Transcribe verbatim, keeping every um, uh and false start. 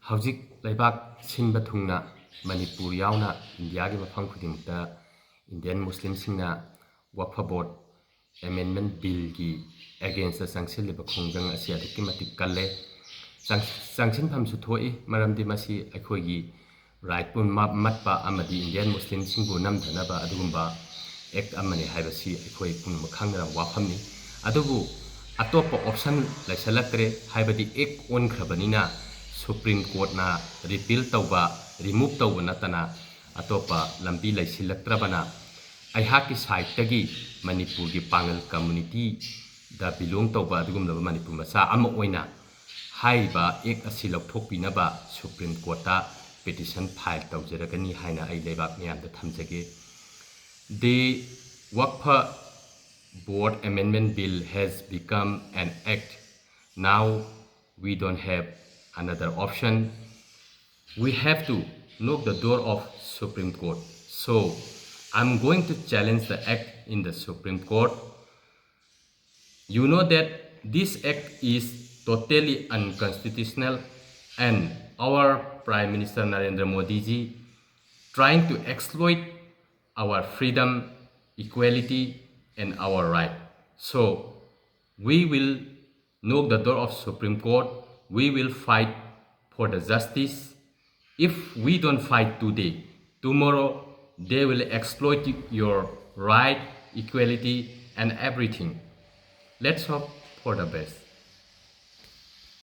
ꯍꯧꯖꯤꯛ ꯂꯩꯕꯥꯛ ꯁꯤꯟꯕ ꯊꯨꯡꯅ ꯃꯅꯤꯄꯨꯔ ꯌꯥꯎꯅ ꯏꯟꯗꯤꯌꯥꯒꯤ ꯃꯐꯝ ꯈꯨꯗꯤꯡꯃꯛꯇ ꯏꯟꯗꯤꯌꯟ ꯃꯨꯁꯂꯤꯝꯁꯤꯡꯅ ꯋꯛꯐ ꯕꯣꯔꯗ ꯑꯦꯃꯦꯟꯃꯦꯟ ꯕꯤꯜꯒꯤ ꯑꯦꯒꯦꯟꯁꯇ ꯆꯪꯁꯤꯜꯂꯤꯕ ꯈꯣꯡꯖꯪ ꯑꯁꯤ ꯑꯗꯨꯛꯀꯤ ꯃꯇꯤꯛ ꯀꯜꯂꯦ꯫ ꯆꯪ-, ꯆꯪꯁꯤꯟꯐꯝꯁꯨ ꯊꯣꯛꯏ, ꯃꯔꯝꯗꯤ ꯃꯁꯤ ꯑꯩꯈꯣꯏꯒꯤ ꯔꯥꯏꯠꯄꯨ ꯃ-, ꯃꯠꯄ ꯑꯃꯗꯤ ꯏꯟꯗꯤꯌꯟ ꯃꯨꯁꯂꯤꯝꯁꯤꯡꯕꯨ ꯅꯝꯊꯅꯕ ꯑꯗꯨꯒꯨꯝꯕ ꯑꯦꯛ ꯑꯃꯅꯤ ꯍꯥꯏꯕꯁꯤ ꯑꯩꯈꯣꯏ ꯄꯨꯝꯅꯃꯛ ꯈꯪꯅꯔꯕ ꯋꯥꯐꯝꯅꯤ꯫ ꯑꯗꯨꯕꯨ ꯑꯇꯣꯞꯄ ꯑꯣꯞꯁꯟ ꯂꯩꯁꯜꯂꯛꯇ꯭ꯔꯦ, ꯍꯥꯏꯕꯗꯤ ꯑꯦꯛ ꯑꯣꯟꯈ꯭ꯔꯕꯅꯤꯅ ꯁꯨꯄ꯭ꯔꯤꯝ ꯀꯣꯔꯠꯅ ꯔꯤꯄꯤꯜ ꯇꯧꯕ, ꯔꯤꯃꯨꯚ ꯇꯧꯕ ꯅꯠꯇꯅ ꯑꯇꯣꯞꯄ ꯂꯝꯕꯤ ꯂꯩꯁꯤꯜꯂꯛꯇ꯭ꯔꯕꯅ ꯑꯩꯍꯥꯛꯀꯤ ꯁꯥꯏꯠꯇꯒꯤ ꯃꯅꯤꯄꯨꯔꯒꯤ ꯄꯥꯉꯜ ꯀꯝꯃꯨꯅꯤꯇꯤꯗ ꯕꯤꯂꯣꯡ ꯇꯧꯕ ꯑꯗꯨꯒꯨꯝꯂꯕ ꯃꯅꯤꯄꯨꯔ ꯃꯆꯥ ꯑꯃ ꯑꯣꯏꯅ ꯍꯥꯏꯔꯤꯕ ꯑꯦꯛ ꯑꯁꯤ ꯂꯧꯊꯣꯛꯄꯤꯅꯕ ꯁꯨꯄ꯭ꯔꯤꯝ ꯀꯣꯔꯠꯇ ꯄꯤꯇꯤꯁꯟ ꯐꯥꯏꯜ ꯇꯧꯖꯔꯒꯅꯤ ꯍꯥꯏꯅ ꯑꯩ ꯂꯩꯕꯥꯛ ꯃꯤꯌꯥꯝꯗ ꯊꯝꯖꯒꯦ꯫ The Waqf Board Amendment Bill has become an act. Now we don't have another option. We have to knock the door of Supreme Court. So I'm going to challenge the act in the Supreme Court. You know that this act is totally unconstitutional, and our Prime Minister Narendra Modi ji trying to exploit our freedom, equality, and our right. So we will knock the door of Supreme Court. We will fight for the justice. If we don't fight today, tomorrow they will exploit your right, equality, and everything. Let's hope for the best.